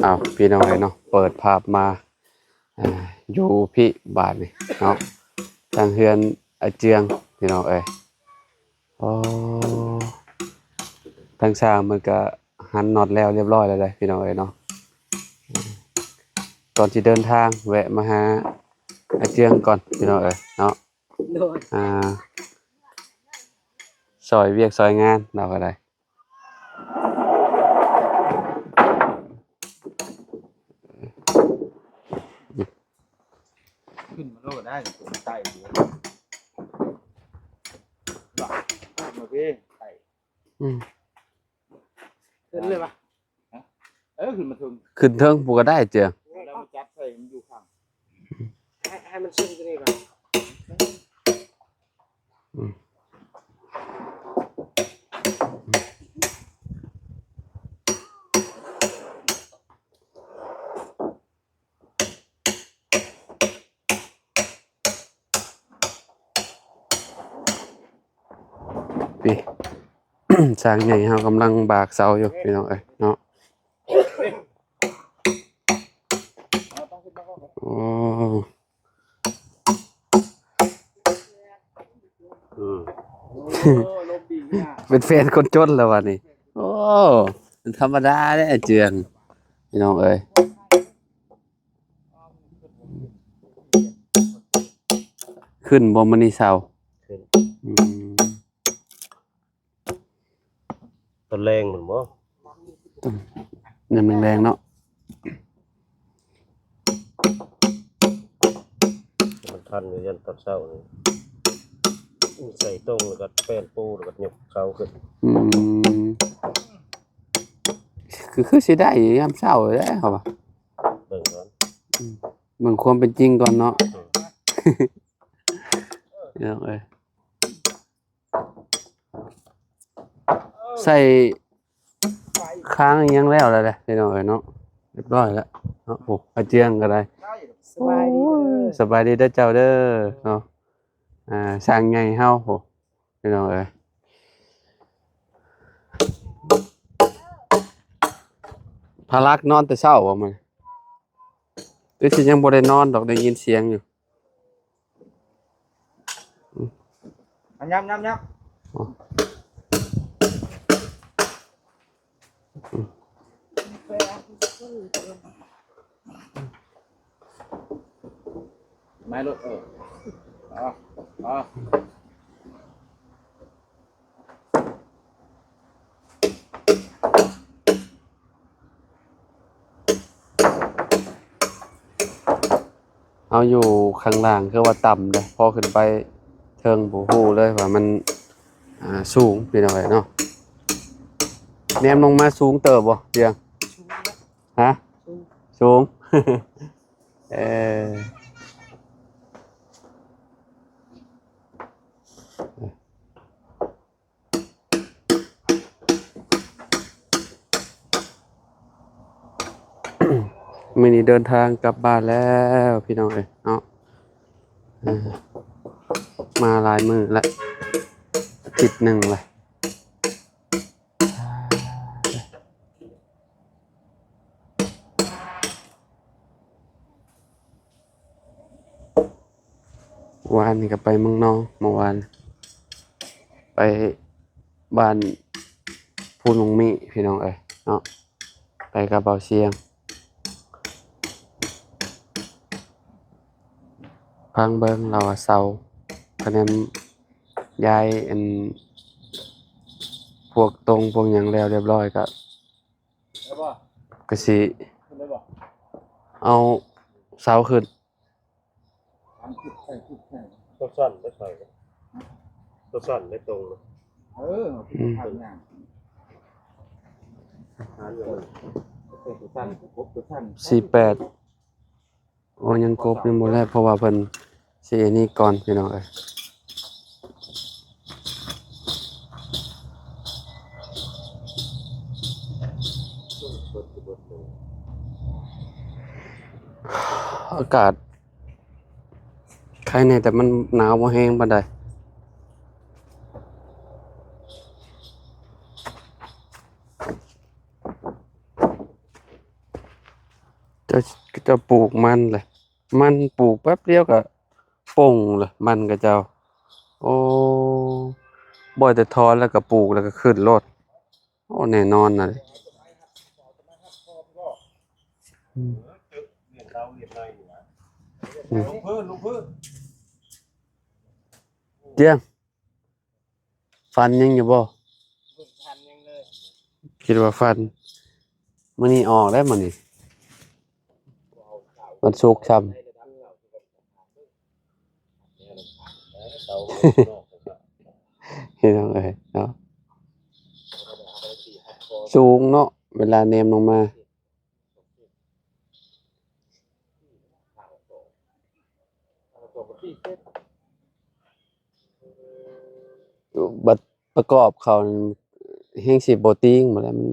ອ້າວ ພີ່ນ້ອງເອີຍເນາະ ເປີດພາບມາ ອ່າ ຢູ່ພີ້ບາດນີ້ເນາະ ທາງເຮືອນອາເຈືອງ ພີ່ນ້ອງເອີຍ. ອໍ ທາງຊ່າງເພິ່ນກະຫັນນັອດແລ້ວລຽບຮ້ອຍແລ້ວເດ້ ພີ່ນ້ອງເອີຍເນາະ. ກ່ອນຊິເດີນທາງ ແວະມາຫາອາເຈືອງກ່ອນ ພີ່ນ້ອງເອີຍເນາະ. ໂດຍ ອ່າ ຊ່ອຍວຽກຊ່ອຍງານລາວກໍໄດ້. ຂຶ້ນມາໂລດກໍໄດ້ ຕົວໃຕ້ຢູ່ ວ່າ ຂຶ້ນມາເວີຍ ໃຕ້ ອືມ ຂຶ້ນເລີຍວະ? ຮະ? ເອີ ຂຶ້ນມາເທິງ ຂຶ້ນເທິງພຸ້ນກໍໄດ້ເຈ້ຍ ແລ້ວມາຈັບໃສ່ມັນຢູ່ຂ້າງ ໃຫ້ ໃຫ້ມັນຊຶມຕົວນີ້ກ່ອນ. ອືມ ນີ້ ຊ່າງໃຫຍ່ເຮົາກຳລັງບາກເສົາຢູ່ ພີ່ນ້ອງເອີຍເນາະ. ໂອ້ ອືມ ເປັນແຟນຄົນຈົນແລ້ວບັດນີ້. ໂອ້ ເປັນທຳມະດາເດ້ອາເຈືອງ ພີ່ນ້ອງເອີຍ. ຂຶ້ນບໍ່ມື້ນີ້ເຊົ້າ? ຂຶ້ນ ອືມ ຕອນແລງພຸ້ນບໍ່? ຍາມແລງໆເນາະ ມັນທັນຢູ່ ຢ້ານຕອນເຊົ້ານີ້ ໃສ່ຕົງແລ້ວກໍແປ້ນປູ ແລ້ວກໍຍົກເສົາຂຶ້ນ. ອືມ ຄື ຄືຊິໄດ້ຍາມເຊົ້າແຫຼະ ເຮົາວ່າ ເບິ່ງກ່ອນ ອືມ ເບິ່ງຄວາມເປັນຈິງກ່ອນເນາະ. ອືມ ພີ່ນ້ອງເອີຍ ໃສ່ຄາງອີ່ຫຍັງແລ້ວແຫຼະເດ້ ພີ່ນ້ອງເອີຍເນາະ ຮຽບຮ້ອຍແລ້ວເນາະ. ໂອ້ ອາເຈືອງກໍໄດ້ ສະບາຍດີເດີ ໂອ້ຍ ສະບາຍດີເດີເຈົ້າເດີເນາະ. ອ່າ ຊ່າງໃຫຍ່ເຮົາ ໂອ້ ພີ່ນ້ອງເອີຍ ພາລັກນອນແຕ່ເຊົ້າບໍ່ມື້ນີ້? ຄືຊິຍັງບໍ່ໄດ້ນອນດອກ ໄດ້ຍິນສຽງຢູ່. ອືມ ຍຳ ຍຳ ຍຳ ອໍ ອືມ ໄມ້ລົດ ເອີ ອໍ ອໍ. ເຮົາຢູ່ຂ້າງລ່າງຄືວ່າຕ່ຳເດ້ ພໍຂຶ້ນໄປເທິງບໍ່ຮູ້ເລີຍວ່າມັນ ອ່າ ສູງ ພີ່ນ້ອງເອີຍເນາະ. ແນມລົງມາສູງເຕີບບໍ່ ເດ? ຮະ? ສູງ ສູງ ເອີ. ມື້ນີ້ເດີນທາງກັບບ້ານແລ້ວ ພີ່ນ້ອງເອີຍເນາະ. ເອີ ມາຫຼາຍມື້ລະ ອາທິດໜຶ່ງລະ. ວານນີ້ກໍໄປເມືອງນອງ ເມື່ອວານໄປບ້ານພູນວງມີ ພີ່ນ້ອງເອີຍເນາະ ໄປກັບບ່າວຊຽງ. ຟັງເບິ່ງລາວວ່າເຊົາ ຄະແນນຍ້າຍອັນພວກຕົງພວກຫຍັງແລ້ວລຽບຮ້ອຍ ກໍ ໄດ້ບໍ່? ກະຊິ ຂຶ້ນໄດ້ບໍ່? ເອົາເສົາຂຶ້ນ ສາມຈຸດ ໃສ່ຈຸດໃສ່ ຕົວສັ້ນໄດ້ໃສ່ ຕົວສັ້ນໄດ້ຕົງ ເອີ ອືມ ເອົາຂຶ້ນທາງຍ່າງ ຫາເລື່ອງ ເອີ ຕົວສັ້ນ ຄົບຕົວສັ້ນ ສີ່ແປດ. ໂອ້ ຍັງກົບຍັງບໍ່ແລ້ວ ເພາະວ່າເພິ່ນຊິອັນນີ້ກ່ອນ ພີ່ນ້ອງເອີຍ. ອາກາດໄຄແດ່ ແຕ່ມັນໜາວບໍ່ແຮງປານໃດ. ເຂົາເຈົ້າປູກມັນແຫຼະ ມັນປູກແປັບດຽວກໍປົ່ງລະ ມັນເຂົາເຈົ້າ. ໂອ້ ບໍ່ແຕ່ຖອນແລ້ວກໍປູກແລ້ວກໍຂຶ້ນໂລດ. ໂອ້ ແນ່ນອນນະ ອືມ ອືມ ຈຽງ ຝັນຍັງຢູ່ບໍ່? ບໍ່ໄດ້ຝັນຫຍັງເລີຍ ຄິດວ່າຝັນ. ມື້ນີ້ອອກແລ້ວມື້ນີ້ ວັນສຸກຊ້ຳ ພີ່ນ້ອງເອີຍເນາະ ສູງເນາະ ເວລາແນມລົງມາ. ບັດປະກອບເຂົ້າແຮງຊິບໍ່ຕີງ ບໍ່ແລ້ວມັນ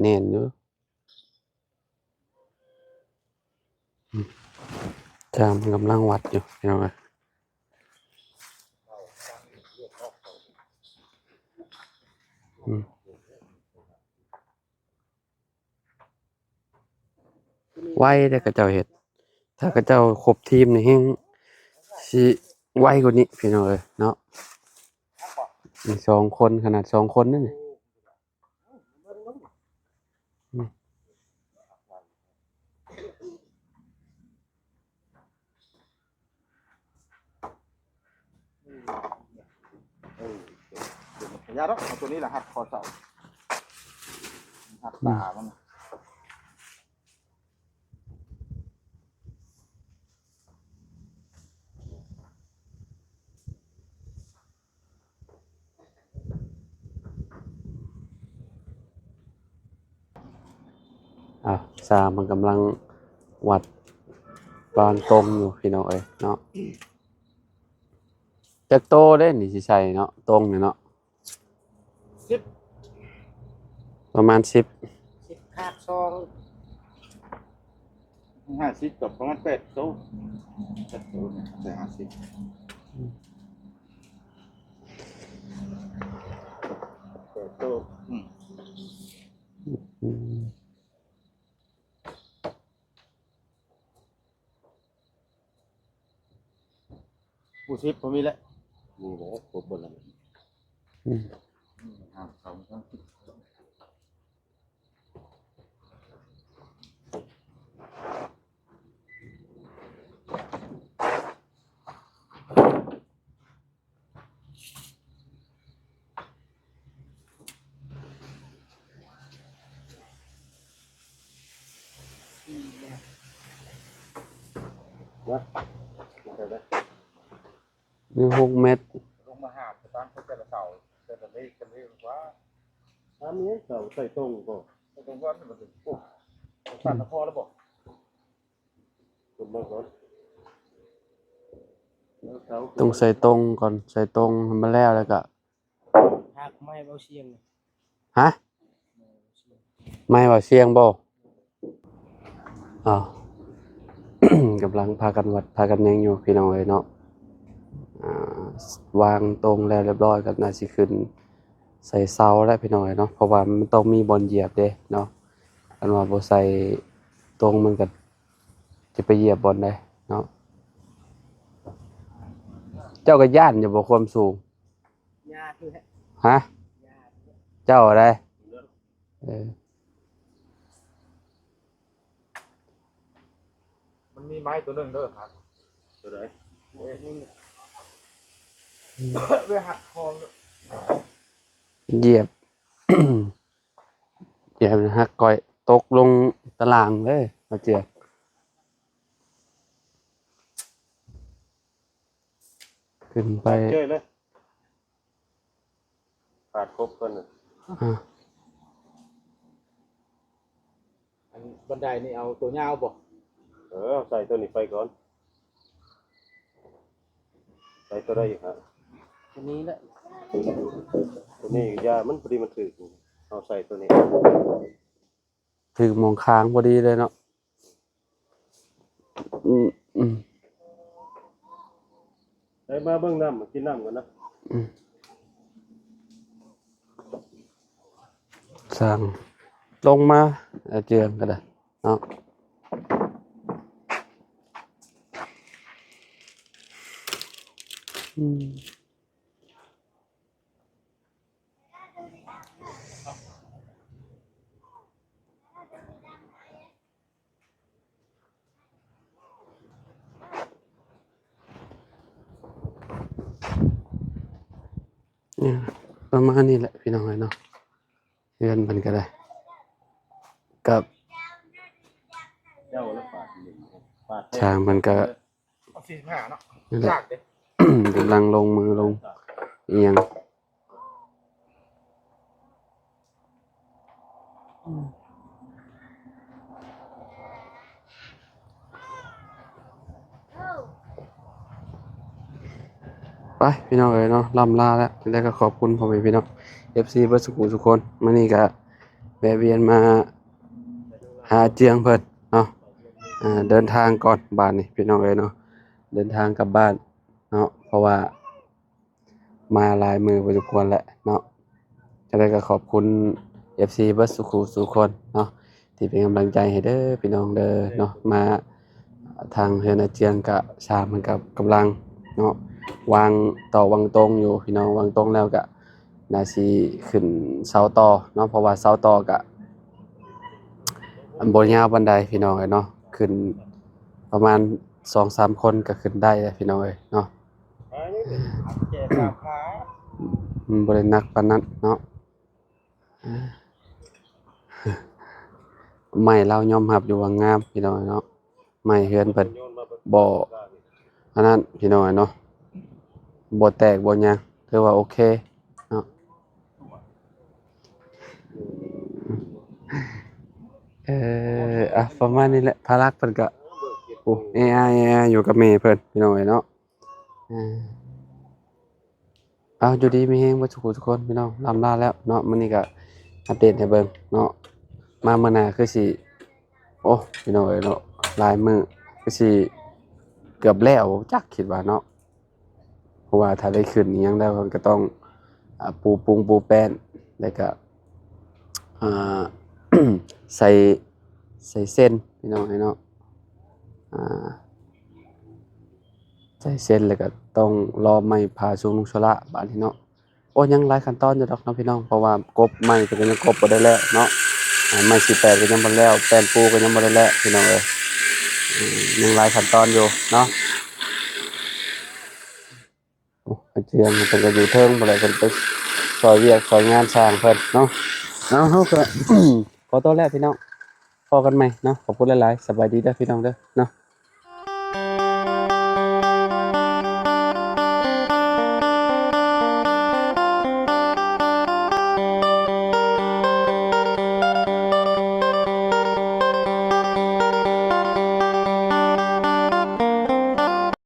ແໜ້ນຢູ່. ອືມ ຊ່າງມັນກຳລັງວັດຢູ່ ພີ່ນ້ອງເອີຍ ອືມ. ໄວເດ້ເຂົາເຈົ້າເຮັດ ຖ້າເຂົາເຈົ້າຄົບທີມນີ້ແຮງຊິໄວກວ່ານີ້ ພີ່ນ້ອງເອີຍເນາະ. ມີສອງຄົນ ຂະໜາດສອງຄົນນັ້ນ ອືມ. ເອີ ບໍ່ເປັນຫຍັງດອກ ເອົາຕົວນີ້ລະຮັດຂໍ້ເສົາ ຮັດຕາມັນ. ອ່າ ຊ່າງມັນກຳລັງວັດປານຕົງຢູ່ ພີ່ນ້ອງເອີຍເນາະ. ຈັກໂຕເດ້ນີ້ຊິໃສ່ເນາະ ຕົງນີ້ເນາະ? ສິບ ປະມານສິບ ສິບຂາດສອງ ຫ້າສິບ ກໍປະມານແປດໂຕ ແປດໂຕນີ້ໃສ່ຫ້າສິບ ແປດໂຕ ອືມ ອືມ. ຜູ້ສິບບໍ່ມີແລ້ວ ມີແລ້ວ ຄົບເບິດແລ້ວ ອືມ ອືມ ຫ້າ ສອງ ສາມ ສິບ. ມີຫົກແມັດ ລົງມາຫາບຕາມເຂົາແຕ່ລະເສົາ ແຕ່ລະເລກ ແຕ່ລະເລກວ່າ ຕາມນີ້ເສົາໃສ່ຕົງບໍ່? ໃສ່ຕົງກ່ອນ ມັນເປັນ ໂອ້ ສັ່ນພໍແລ້ວບໍ່? ຕ້ອງໃສ່ຕົງກ່ອນ ໃສ່ຕົງໃຫ້ມັນແລ້ວ ແລ້ວກະ ຫາກໄມ້ເບົາສຽງ ຮະ? ໄມ້ເບົາສຽງບໍ່? ອ້າວ ກຳລັງພາກັນວັດ ພາກັນຫຍັງຢູ່ ພີ່ນ້ອງເອີຍເນາະ. ອ່າ ວາງຕົງແລ້ວຮຽບຮ້ອຍ ກໍໜ້າຊິຂຶ້ນໃສ່ເສົາແລ້ວ ພີ່ນ້ອງເອີຍເນາະ ເພາະວ່າມັນຕ້ອງມີບ່ອນຢຽບເດ້ເນາະ. ຄັນວ່າບໍ່ໃສ່ຕົງ ມັນກໍ ຈະໄປຢຽບບ່ອນໃດເນາະ? ເຈົ້າກໍຢ້ານຢູ່ບໍ່ຄວາມສູງ? ຢ້ານແຫຼະ ຮະ? ຢ້ານ ເຈົ້າໃດ? ເອີ ມັນມີໄມ້ຕົວໜຶ່ງເດີ ໂຕໃດ? ເວຫັດຄອງ ຢຽບ ຢ່າໃຫ້ມັນຫັກ ຂ້ອຍຕົກລົງຕະລ່າງເດີ ມາເຈື່ອ ຂຶ້ນໄປ ເຈີເລີຍ ປາດຄົບກ່ອນນະ ອ່າ ອັນບັນໄດນີ້ເອົາຕົວຍາວບໍ່? ເອີ ໃສ່ຕົວນີ້ໄປກ່ອນ. ໃສ່ຕົວໃດອີກຮະ? ຕົວນີ້ແຫຼະ ຕົວນີ້ຢາມັນພໍດີມັນຖືກ ເຮົາໃສ່ຕົວນີ້ ຖືກໝ່ອງຄາງພໍດີເລີຍເນາະ. ອືມ ອືມ ໄດ້ມາເບິ່ງນ້ຳ ມາກິນນ້ຳກ່ອນນະ. ອືມ ຊ່າງລົງມາ ເອີ ເຈື່ອນກໍໄດ້ເນາະ. ອືມ ອາ ປະມານນີ້ແຫຼະພີ່ນ້ອງເອີຍເນາະ ເຮືອນເພິ່ນກໍໄດ້ ກັບ ເຈົ້າລະປາດ ປາດແທ້ ຊ່າງເພິ່ນກໍ ເອົາສີ່ສິບຫ້າເນາະ ນັ້ນແຫຼະ ຍາກເດ້ ກຳລັງລົງມືລົງອີ່ຫຍັງ ອືມ ໄປພີ່ນ້ອງເອີຍເນາະ ລ່ຳລາແລ້ວ ຈັ່ງໃດກໍຂອບຄຸນພໍ່ແມ່ພີ່ນ້ອງ ເອັຟຊີ ເບິດສູ່ຜູ້ສູ່ຄົນ ມື້ນີ້ກໍແວະວຽນມາຫາເຈືອງເພິ່ນເນາະ ອ່າ ເດີນທາງກ່ອນບາດນີ້ພີ່ນ້ອງເອີຍເນາະ ເດີນທາງກັບບ້ານເນາະ ເພາະວ່າ ມາຫຼາຍມື້ພໍສົມຄວນແຫຼະເນາະ ຈັ່ງໃດກໍຂອບຄຸນເອັຟຊີເບິດສູ່ຜູ້ສູ່ຄົນເນາະ ທີ່ເປັນກຳລັງໃຈໃຫ້ເດີພີ່ນ້ອງເດີເນາະ ມາທາງເຮືອນອາເຈືອງກະຊ່າງເພິ່ນກະກຳລັງເນາະ ວາງຕອກວາງຕົງຢູ່ພີ່ນ້ອງ ວາງຕົງແລ້ວກະໜ້າຊິຂຶ້ນເສົາຕໍ່ເນາະ ເພາະວ່າເສົາຕໍ່ກະ ອັນບໍ່ຍາວປານໃດພີ່ນ້ອງເອີຍເນາະ ຂຶ້ນປະມານສອງສາມຄົນກໍຂຶ້ນໄດ້ແລ້ວພີ່ນ້ອງເອີຍເນາະ ມັນບໍ່ໄດ້ໜັກປານນັ້ນເນາະ ໄມ້ລາວຍອມຮັບຢູ່ວ່າງາມພີ່ນ້ອງເນາະ ໄມ້ເຮືອນເພິ່ນບໍ່ອັນນັ້ນພີ່ນ້ອງເນາະ ບໍ່ແຕກບໍ່ຫຍັງ ຖືວ່າໂອເຄເນາະ ເອີ ອ່ະ ປະມານນີ້ແຫຼະ ພາລັກເພິ່ນກະ ໂອ້ ເອອາ ເອອາ ຢູ່ກັບແມ່ເພິ່ນພີ່ນ້ອງເນາະ ເອີ ເອົາ ຢູ່ດີມີແຮງເບິດທຸກຜູ້ທຸກຄົນພີ່ນ້ອງ ລ່ຳລາແລ້ວເນາະ ມື້ນີ້ກໍອັບເດດໃຫ້ເບິ່ງເນາະ ມາມື້ໜ້າຄືຊິ ໂອ້ ພີ່ນ້ອງເອີຍເນາະ ຫຼາຍມື້ຄືຊິເກືອບແລ້ວ ຈັກ ຄິດວ່າເນາະ ເພາະວ່າຖ້າໄດ້ຂຶ້ນອີ່ຫຍັງແລ້ວ ເພິ່ນກໍຕ້ອງ ອ່າ ປູປຸງປູແປ້ນ ແລ້ວກໍ ອ່າ ໃສ່ ໃສ່ເຊັນ ພີ່ນ້ອງເອີຍເນາະ ອ່າ ໃສ່ເຊັນ ແລ້ວກໍຕ້ອງລໍໄມ້ຜ່າຊຸງນຸ່ງໂຊລະບາດນີ້ເນາະ ໂອ້ ຍັງຫຼາຍຂັ້ນຕອນຢູ່ດອກເນາະພີ່ນ້ອງ ເພາະວ່າກົບໄມ້ເພິ່ນກໍຍັງກົບບໍ່ໄດ້ແລ້ວເນາະ ອ່າ ໄມ້ສີ່ແປດກໍຍັງບໍ່ແລ້ວ ແປ້ນປູກໍຍັງບໍ່ໄດ້ແລ້ວພີ່ນ້ອງເອີຍ ອືມ ຍັງຫຼາຍຂັ້ນຕອນຢູ່ເນາະ ໂອ້ ອາເຈືອງເພິ່ນກໍຢູ່ເທິງພຸ້ນແຫຼະ ເພິ່ນໄປຊ່ອຍວຽກຊ່ອຍງານຊ່າງເພິ່ນເນາະ ເອົາ ເຮົາກໍ ຂໍຕົວແລ້ວພີ່ນ້ອງ ພໍ້ກັນໃໝ່ເນາະ ຂອບຄຸນຫຼາຍໆ ສະບາຍດີເດີພີ່ນ້ອງເດີເນາະ.